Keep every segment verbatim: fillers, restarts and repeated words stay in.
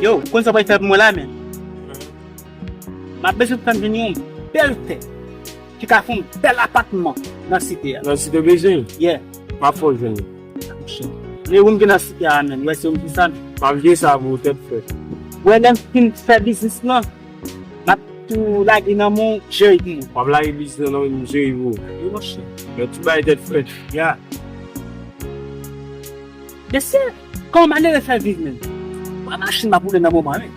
Yo, ou konn sa w pral fè pou mwen la, men? M ap bezwen fè m jwenn yon bèl tè ki ka fè yon bèl apatman nan site a. Nan site w bezwen? Yeah. M ap fè w jwenn li. Men ou m gen nan site a, men, wè se yon ki sa, men. M ap jere sa pou ou, tèt frèt. Wè, lè m fin fè biznis lan, m ap tou lage nan men w, jere pou mwen. W ap lage biznis lan nan men m, jere pou ou. Wi, monchè. Men tout bagay tèt frèt. Ya. Mesye, kòman malere fè viv, men? Wè machin m ap woule nan moman, men.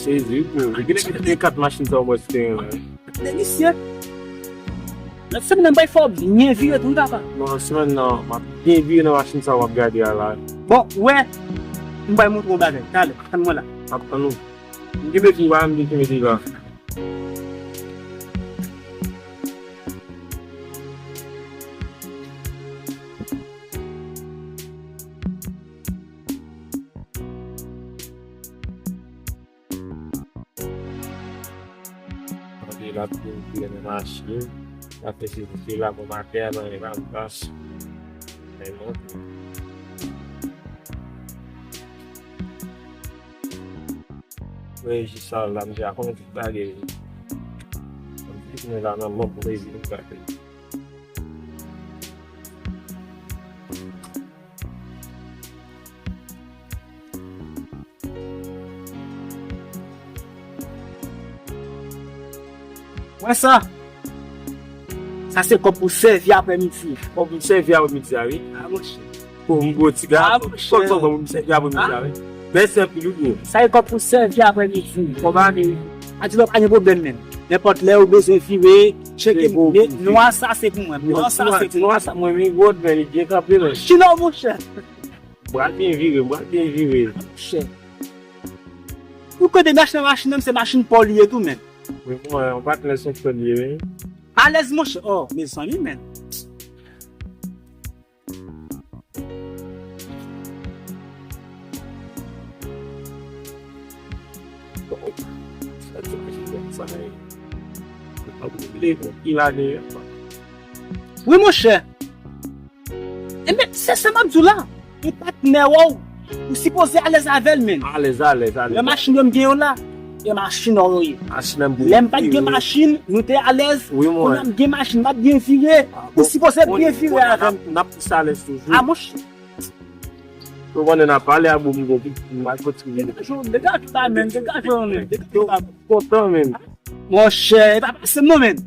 Sezi, bro. Gen nèg ki te kat machin sa w wè sou teren la. Delisye. Nan semèn nan, bay fò byen vire tou, papa. Bon, nan semèn nan, m ap byen vire nan machin sa w ap gade a la. Bon, wè, m bay montre yon bagay. Talè, tann mwen la. M ap tann ou. M gen bezwen ba m vin mete la. Tande l ap vin vire nan machin. L ap fè sezi, se la bon maten an, nan vakans. Men bon. Rejis sa la, m deja konnen tout bagay. M di nou la nan bon pou rejis bagay. Wè sa? Sa se kòb pou sèvi aprèmidi. Kòb pou sèvi aprèmidi a, wi. A, monchè. Pou m gwo ti gason. A, monchè. Kòb pou m sèvi aprèmidi a, wi. Mèsi anpil, wi, bro. Sa e kòb pou sèvi aprèmidi. Kòb a gen. A di lò, pa gen pwoblèm, men. Nenpòt lè ou bezwen vire, tcheke m. Nwa sa se pou mwen. Nwa sa se pou mwen. Nwa sa, mwen, wi, gwo, men li byen kanpe, men. Chino, monchè. M pral byen vire, m pral byen vire. Monchè. Ou konnen m achte machin nan, se machin pa w li ye tou, men. Wi, mwen, yon patnè se frè l ye, wi. Alèz, monchè. Oh, mezanmi, men. Bon, sa di machin sa, sa, wi, monchè. Enben, se sa m ap di w la. Yon patnè w, ou sipoze alèz avè l, men. Alèz, alèz, alèz. Lè machin yo m gen yo la, e machin w yo ye. Machin an m pou. Lè m pa t gen machin, nou te alèz. Wi, mwen. Kounye a m gen machin, m ap byen vire. Ou sipoze byen vire avè m. N ap pouse alèz toujou. A, monchè. Ou konnen n ap pale a bon, m gon, m al kontinye. Degaje w, degaje w la, men, degaje w, men, degaje w la. Kontan, men. Monchè, e pa pase m non, men.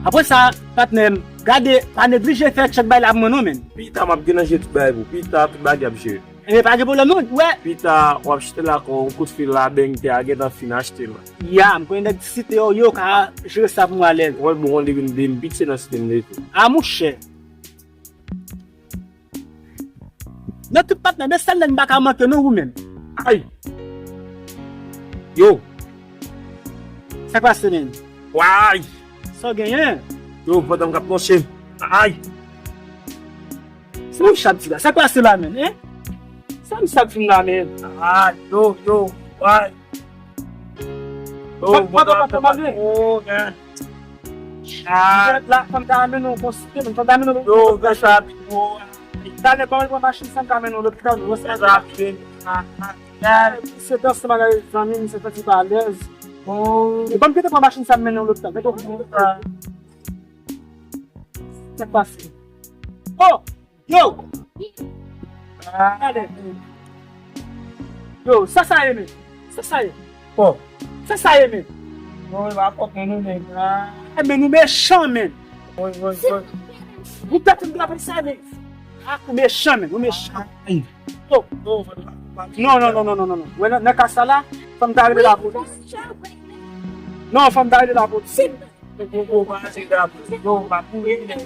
Apre sa, patnè m, gade, pa neglije fè tchèk bay la pou mwen non, men. Pita, m ap gen nan je tout bagay pou. Pita, tout bagay ap jere. Enben, pa gen pwoblèm non, wè. Pita, w ap chita la, yon kout fil la, beng, te a gentan fin achte l. Ya, m konnen nèg site yo, yo ka jere sa pou mwen alèz. Wè, bon, li vin de m pitye nan site m de tou. A, monchè. Nan tout patnè, men sèl nèg m pa ka manke non, ou menm. Ay! Yo! Sa k pase, men? Way! Sa w genyen? Yo, pandan m k ap panche. Ay! Sa m chap di la? Sa k pase la, men, en? Sa m chap di la, men? Ay, yo, yo, way! Yo, pandan m ap panche. Oh, men. Ah. Jwèt la, fò m ta mennen w konsilte, men fò m ta mennen w. Yo, gras a Big Bro. Talè, ban mwen pran machin sa, m ka mennen w lopital. Gras a Big Bro. Se dans bagay zanmi m, se fè ti pa alèz. Oh. E ban m kite pran machin sa, m mennen w lopital. Mete w. Sa k pase? Oh! Yo! Gade. Yo, sa sa ye, men? Sa sa ye? Bon. Sa sa ye, men? Bon, e pa kòk nou, men. Ah, men nou mechan, men. Wi, wi, wi. Ou pèt m drape sa, men. Ah, ou mechan, men. Ou mechan. Ay. Yo. Non, non, non, non, non, non, non. Wè, nan, nan ka sa la, fò m ta rele lapolis. Non, fò m ta rele lapolis. Ou, ou, ou pa se drapo, yo, ou pa kouri, men.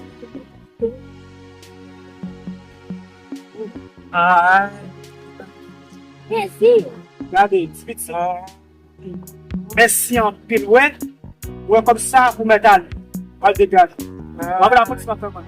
Ah. Mèsi. Gade, ti pitit. Mèsi anpil, wè. Wè kòb sa ou mèt ale. Al degaje. W ap la polis pa fè mal.